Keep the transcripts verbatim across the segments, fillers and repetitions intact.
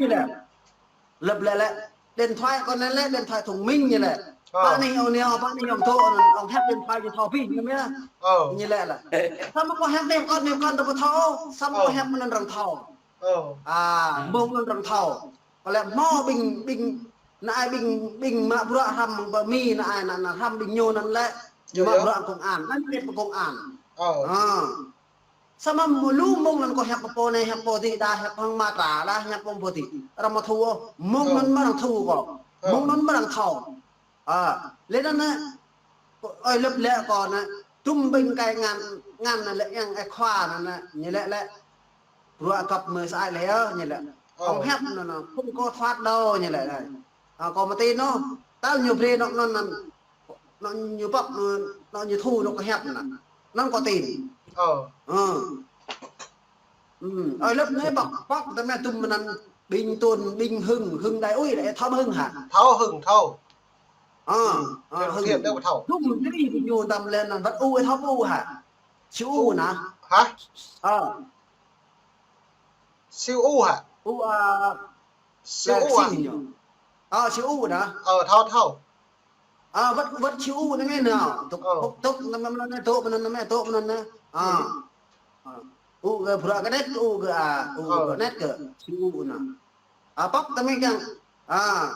lĕ. Lăp lĕ lĕ. Điện thoại kâo anai lĕ, điện thoại thông minh ñu lĕ. Ơ. Pă anai ong neo, pă anai ong dŏ, ong hiăp điện thoại ñu thâo abih ñu mơ̆n. Ơ. Ñu lĕ lĕ. Samơ̆ kâo hiăp anai kâo anai kâo ta ƀu thâo, samơ̆ kâo hiăp mơ̆n arăng thâo. Ơ. A, mơ̆ng anŭn arăng thâo. Kâo lĕ hmâo ƀing, ƀing, anai ƀing, ƀing mă bruă hrăm mơ̆ng pơ Mi anai, anŭn, anŭn hrăm ƀing ñu anŭn lĕ. Ñu mă bruă công an, anŭn ñu pơ công an. Ơ. A. Samơ̆ lu mơ̆ng anŭn kâo hiăp pơ pô anai, hiăp pô adih, đa hiăp hăng mă tra, đa hiăp hăng pô adih. Arăng ƀu thâo ôh, mơ̆ng anŭn mơ̆ arăng thâo kâo. Ơ. Mơ̆ng anŭn mơ̆ arăng thâo. A, lĕ anŭn anai, ơi lăp lĕ kâo anai, tum ƀing kai ngăn, ngăn anai lĕ yang ơi khua anŭn anai, ñu lĕ lĕ. Bruă kăp mơ̆ sa ai lĕ, ñu lĕ. Ơ. Ong hiăp anŭn anai, không có thoát đâu, ñu lĕ lĕ. A, kâo mơ̆ tin anŭn, tal ñu brơi anŭn anŭn anŭn. Anŭn ñu pŏk, anŭn, anŭn ñu thâo anŭn kâo hiăp anŭn. Anŭn kâo tin. Ơ. Ơ. Ơ, lăp anai pŏk, pŏk tơmĕ tum mơnăn ƀing tun, ƀing hưng, hưng đai ui, đai thâo hưng hă? Thâo hưng, thâo. Ơ, ơ, hưng. Tum dri ƀing ñu tăm lĕ anŭn wăt u, thâo u hă? Siu u anŭn. Hă? Ơ. Siu u hă? U, a, Siu u hă? Ơ, siu u anŭn. Ơ, thâo, thâo. A, wăt, wăt siu u anŭn ngă anŭn. Tŭk, tŭk, tŭk, anŭn, anŭn, anŭn, tŭk, anŭn, anŭn, tŭk, anŭn, anŭn. A. A. U kơ bruă kơ net, u kơ, a, u kơ net kơ siu u anŭn. A, pŏk tơmĕ kiăng. A.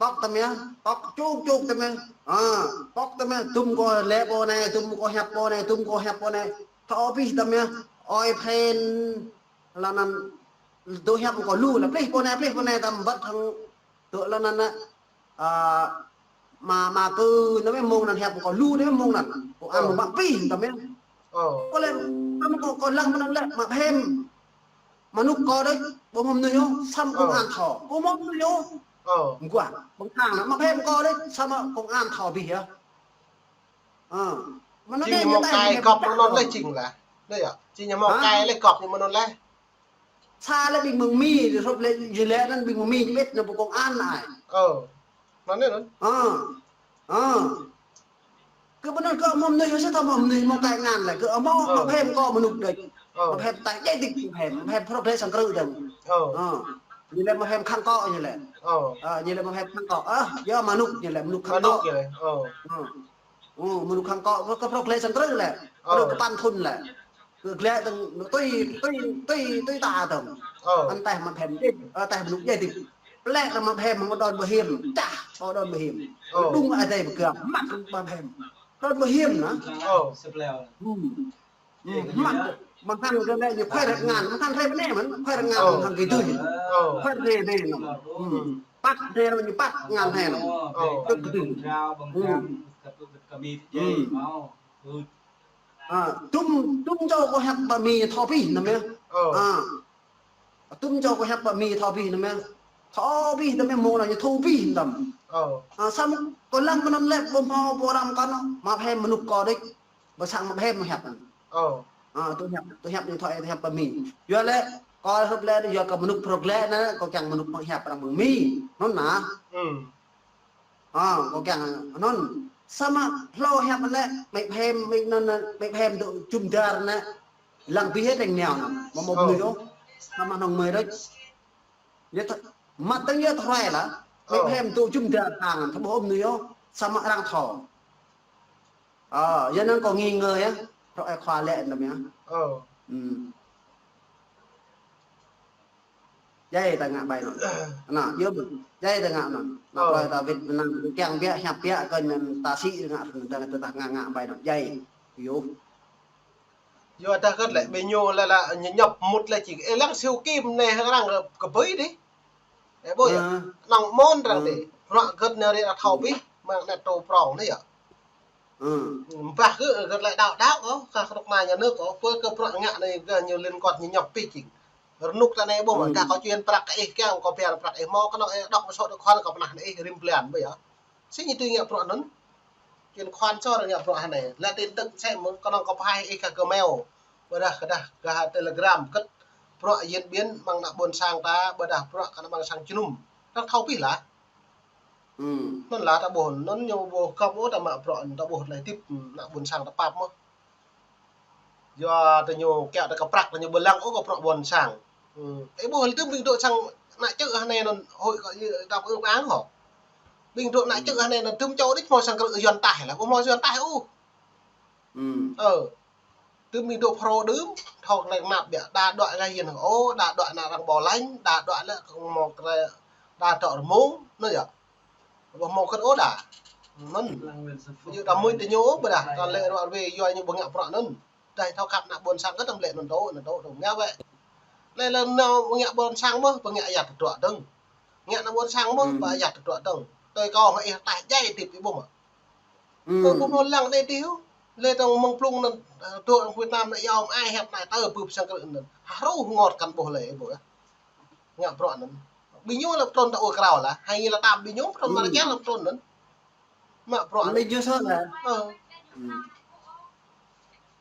Pŏk tơmĕ, pŏk čuk čuk tơmĕ. A, pŏk tơmĕ, tum kâo lĕ pô anai, tum kâo hiăp pô anai, tum kâo hiăp pô anai. Thâo abih tơmĕ, ơi phen, lŏn anŭn, dŏ hiăp kâo lu, lĕ plih pô anai, plih pô anai, tăm wăt hăng, dŏ lŏn anŭn, a, mă, mă kơ, anŭn mơ̆ mơ̆ng anŭn hiăp kâo lu, anŭn mơ̆ mơ̆ng anŭn. Kâo ăn mă abih tơmĕ. Ơ. Kâo lĕ, tăm kâo, kâo lăng mơ̆n lĕ, mă phem. Mơnŭk kâo đôč, ƀu hmâo mơnuih ôh, samơ̆ công an thâo. Ƀu hmâo mơnuih ôh. Ơ. Mơguah, ƀơ̆ng thang anŭn, mă phem kâo đôč, samơ̆ công an thâo abih yơh. Ơ. Mơnŭn anai ñu hmâo tai kai gŏp mơnŭn lĕ jing lah. Anai yơh, jing ñu hmâo kai lĕ gŏp ñu mơnŭn lĕ. Sa lĕ ƀing mơ̆ng Mi, hrup lĕ, jing lĕ anŭn ƀing mơ̆ng Mi, jing ƀĕt anŭn pơ công an anai. Ơ. Anŭn anai anŭn. Ơ. Ơ. Kơ ƀơi anŭn kơ hmâo mơnuih, sa thâo hmâo mơnuih, hmâo tai ngăn lĕ, kơ hmâo, ơ, mă phem kâo mơnŭk đôč. Ơ. Mă phem tai djai dĭk mă phem, mă phem hrup lĕ sang krư̆ dơ̆ng. Ơ. Ơ. Ñu lĕ mă phem khăng kŏ ñu lĕ. Ơ. Ơ, ñu lĕ mă phem khăng kŏ. Ơ, yơh mơnŭk ñu lĕ, mơnŭk khăng kŏ. Mơnŭk ñu lĕ. Ơ. Ơ. Ơ, mơnŭk khăng kŏ, kơ, kơ phrâo klĕ sang krư̆ lĕ. Ơ. Kơ păn thŭn lĕ. Kơ glĕ tơ̆ng, tui, tui, tui, tui ta tơ̆ng. Ơ. Ăn teh mă phem djai, ơ, teh mơnŭk djai dĭk. Plĕ tơ̆ng mă phem hăng đon bảo hiểm, čah, ơ, đon bảo hiểm. Ơ. Đung ai dai bơgam, mă mă phem. Đon bảo hiểm anŭn. Ơ. Ơ. Ơ, mă, mă hăng kơ lĕ ñu khơi rơ̆k ngăn, mă hăng rơ̆k anai mơ̆n, khơi rơ̆k ngăn, ơ, mă hăng kơ tui. Ơ. Khơi rơ̆k anai anŭn. Ơ. Păt anai anŭn, păt ngăn anai anŭn. Ơ. Tŭk kơ tui. Ơ. Ơ. A, tum, tum čô kâo hiăp pơ Mi thâo abih anŭn mơ̆n. Ơ. A. Tum čô kâo hiăp pơ Mi thâo abih anŭn mơ̆n. Thâo abih anŭn mơ̆n, mơ̆ng anŭn ñu thâo abih anŭn. Ơ. A, samơ̆ kâo lăng mơnŭn lĕ, ƀu hmâo pô răm kơ anŭn, mă phem mơnŭk kâo đôč. Ƀu sang mă phem mơ̆ hiăp anŭn. Ơ. A, tui hiăp, tui hiăp anai thâo, tui hiăp pơ Mi. Yua lĕ, kâo hrup lĕ, yua kơ mơnŭk phrâo klĕ anŭn, kâo kiăng mơnŭk mơ̆ng hiăp arăng mơ̆ng Mi. Anŭn anŭn. Ơ. Ơ, kâo kiăng anŭn. Samơ̆ hlâo hiăp lĕ, mă phem, mă anŭn, mă phem dŏ jum dar anŭn. Lăng abih hĭ tơ̆ng neo anŭn. Mă mơ̆ mơnuih ôh. Samơ̆ anŭn mơ̆ đôč. Yơh th-, mă tơ̆ng yơh thâo rai lah. Mă phem dŏ jum dar hăng, thâo ƀu hmâo mơnuih ôh. Samơ̆ arăng thâo. Ơ, yua anŭn kâo nghi ngờ yơh. Phrâo ơi khua lĕ anŭn yơh. Ơ. Ơ. Djai ta ngă ƀai anŭn. Anŭn, yơh mơ̆n. Djai ta ngă anŭn. Anŭn, ơ, plơi ta wĭt mơnăng kiăng biă, hiăp biă, kơ anŭn ta sĭ ngă, ta, ta, ta ngă, ngă ƀai anŭn. Djai. Yơh. Yua dah hơget lĕ, ƀing ñu lĕ, lĕ ñu ñăp mŭt lĕ či. Ê, lăng Siu Kim anai hăng arăng kơ, kơ ƀơi dih. Ê, ƀơi yơh. Ơ. Anŭn mơ̆n arăng dih. Ơ. Bruă hơget anai rĭ arăng thâo abih, mơ̆ng net tô prong anai yơh. Ơ. Ƀah kơ, kơ lĕ đaŏ đaŏ kơ, kơ kơnuk kơna nhà nước kơ, pơ kơ bruă ngă anai kơ ñu liên quan ñu ñăp abih jing. Rơnŭk ta anai ƀuh mơ̆n, ơ, kah kâo čuên prăk kơ ih kiăng, kâo pơhiăp prăk ih hmâo, kơnơ̆ng ih dŏ pơsŏ dŏ khŏn kâo pơnah anai ih rĭm blan ƀơi yơh. Sĭ ñu tui ngă bruă anŭn. Čuên khŏn sô arăng ngă bruă anai. Lĕ tin tức sĕ mơ̆n kơnơ̆ng kâo pơhaih ih kah gơmeo. Ƀôdah kơ dah kơ Telegram kơ̆t bruă diễn biến mơ̆ng ană ƀôn sang ta, ƀôdah bruă kơ ană ƀôn sang jơnum. Arăng thâo abih lah. Ơ. Anŭn lah ta ƀuh, anŭn ñu ƀuh kơm ôh ta mă bruă, ta ƀuh lĕ tip ană ƀôn sang ta pap mơ̆n. Yua ta ñu kiăng ta kơ prăk ta ñu ƀu lăng ôh kơ bruă ƀôn sang. Ơ, ƀuh lĕ tơm ƀing dŏ sang ană čư̆ hơnai anŭn hơi kơ yơh ta pơư pơang hŏ. Ƀing dŏ ană čư̆ hơnai anŭn tơm čô đĭč hmâo sang krư̆ Yuan taih lah, ƀu hmâo Yuan taih ôh. Ơ. Tơm ƀing dŏ phrâo đưm, thâo kơnơ̆ng năp biă, đa đuaĭ lĕ yin hơô, đa đuaĭ ană arăng ƀô lañ, đa đuaĭ lĕ kơ hmâo krĕ, đa dŏ rơmông, anŭn yơh. Ƀu hmâo kơ̆t ôh đa. Anŭn. Ƀu djơ̆ ta mui tơ ñu ƀu đa, ta lĕ ruă ruê yua ñu ƀu ngă bruă anŭn. Đa thâo khăp ană ƀôn sang kơ tơm lĕ anŭn dŏ, anŭn dŏ, dŏ ngă wĕ. Lĕ lĕ anŭn ƀu ngă ƀôn sang mơ̆, ƀu ngă ayăt tơdruă dơ̆ng. Ngă ană ƀôn sang mơ̆, ƀu ayăt tơdruă dơ̆ng. Tui kâo hă ih taih jai tip ih ƀuh mơ̆. Ơ, ƀu hmâo lăng đe tih ôh. Lĕ tơ̆ng mơ̆ng plung anŭn, ơ, dŏ Việt Nam anŭn yom ai hiăp anai tơ bưp sang krư̆ anŭn. Hruh ngot kăn ƀuh lĕ ƀuh. Ngă bruă anŭn. Ƀing ñu lĕ pơtrŭn ta ur krao lah. Hai ngi lĕ tam ƀing ñu pơtrŭn mă kiăng lĕ pơtrŭn anŭn. Mă bruă anŭn. Lĕ ñu soh lah. Ơ.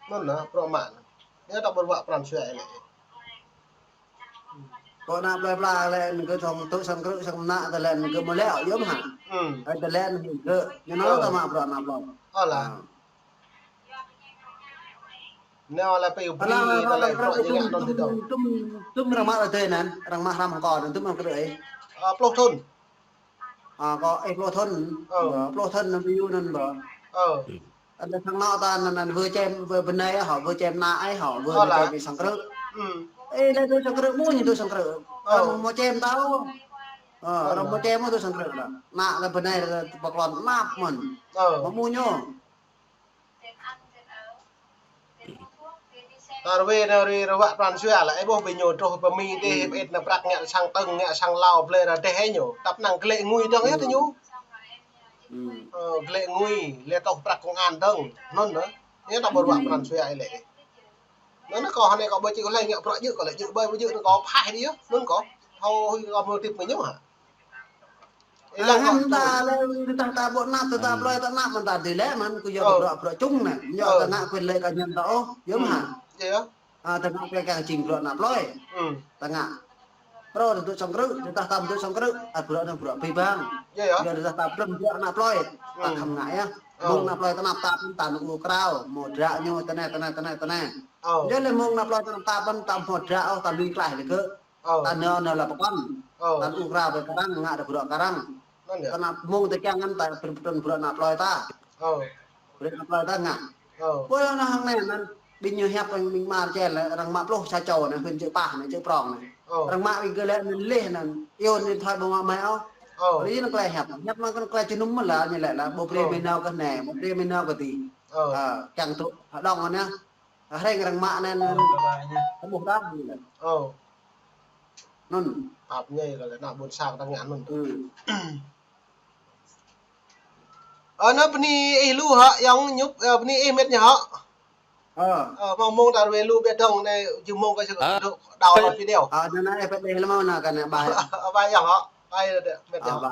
Anŭn lah bruă mă anŭn. Yơh ta ƀu ruă pran jua lĕ. Kơ ană plơi pla lĕ anŭn kơ thong tŭ sang krư̆ sang mơnă tơlơi anŭn kơ mơlĕ yơh mơ̆ hă. Ai tơlơi anŭn kơ ñu anŭn ta mă bruă ană plơi. Ơ lah. Nao lah pơ Bri, ta lĕ bruă ñu ngă anŭn tơdơi. Tŭm, tŭm, tŭm arăng mă tơdơi anŭn, arăng mă hrăm kơ anŭn, tŭm arăng krư̆ ai. Ơ, pluh thŭn. Ơ, kơ ih pluh thŭn. Ơ. Ơ, pluh thŭn anŭn ƀu yua anŭn ƀu. Ơ. Anŭn sang anŏ ta anŭn, anŭn wơ̆t čem, wơ̆t bơnai hŏ, wơ̆t čem ană ai hŏ, wơ̆t čem ih sang krư̆. Ơ, lĕ tui sang krư̆, mơ̆ ñu tui sang krư̆. Ơ. Arăng hmâo čem ta ôh. Ơ, arăng hmâo čem mơ̆ tui sang krư̆ lah. Ană lĕ bơnai lĕ pơklŏn năp mơ̆n. Ơ. Mơ̆ mơ̆ ñu. Ta ruê nao ruê ruă pran jua lah, ih ƀuh ƀing ñu truh pơ Mi dih, pơ-ĭt anŭn prăk ngă sang tơ̆ng, ngă sang lao, blơi rơdêh ih ñu. Tăp năng glĕ ngui dơ̆ng yơh tơ ñu. Ơ, glĕ ngui, lĕ tŏh prăk công an dơ̆ng, anŭn nă. Yơh ta ƀu ruă pran jua ih lĕ. Anŭn nă kâo hơnai kâo ƀu či kơ lĕ ngă bruă djơ̆ kâo lĕ djơ̆ ƀai ƀu djơ̆ anŭn kâo phaih dih yơh, anŭn kâo. Thâo hui kâo mơ̆ tip mơ̆ ñu hă. Ih lăng hăm ta lĕ, ta ta ƀu năp, ta ta plơi ta năp mơ̆n ta dih lĕ mơ̆n, kơ yua bruă, bruă čung anai. Ñu ta ngă quyền lợi cá nhân ta ôh, yơh mơ̆ hă. Ơ, ta ngă kơ kơ jing bruă ană plơi. Ta ngă. Phrâo ta tŭ sang krư̆, ta ta tŭ sang krư̆, ơ, bruă anŭn bruă pơblang. Yua ta ta plơi bruă ană plơi. Ta khăm ngă yơh. Mơ̆ng ană plơi ta năp ta pơ̆n ta nŭ ur krao, hmâo dră ñu tơ anai, tơ anai, tơ anai, tơ anai. Yua lĕ mơ̆ng ană plơi ta năp ta pơ̆n ta hmâo dră ôh, ta lui klaih lĕ kơ. Ơ. Ta nao nao lah pơkŏn. Ơ. Ta ur krao pơ arăng, ngă ta bruă kơ arăng. Anŭn yơh. Ta năp mơ̆ng ta kiăng ngăn ta pơtrŭn bruă ană plơi ta. Ơ. Bruă ană plơi ta ngă. Ơ. Ƀơi anŭn hăng anai anŭn, ƀing ñu hiăp ƀing, ƀing mă čel lĕ, arăng mă pluh sa čô anŭn, hưn čư̆ pah anŭn, čư̆ prong anŭn. Ơ. Arăng mă ƀing gơ̆ lĕ anŭn leh anŭn, iâu điện thoại ƀu mă mă ôh. Ơ. Ri anŭn klĕ hiăp, hiăp mă kơ klĕ jơnum mơ̆ lah, ñu lĕ lah, ƀu brơi mơ̆ nao kơ anai, ƀu brơi mơ̆ nao kơ adih. Ơ. Ơ, kiăng tŭ, hơđong anŭn. Hrĕng arăng mă anŭn, anŭn. Ơ, ƀuh dah anŭn. Ơ. Anŭn. Pap ñai kơ lĕ ană ƀôn sang ta ngă anŭn. Ơ, anŭn bơni ih lu hă, Yŏng Ñŭp, ơ, bơni ih mĕt ñu hă. Ơ. Ơ, mơ̆ng mơ̆ng ta ruê lu ƀiă dơ̆ng anai, jơ̆ mơ̆ng kơ sơ đao video. Ơ, anŭn anai ih pơđeh lăm anŭn kơ anai ƀai. Ƀai Yŏng hă, ƀai mĕt ñu hă.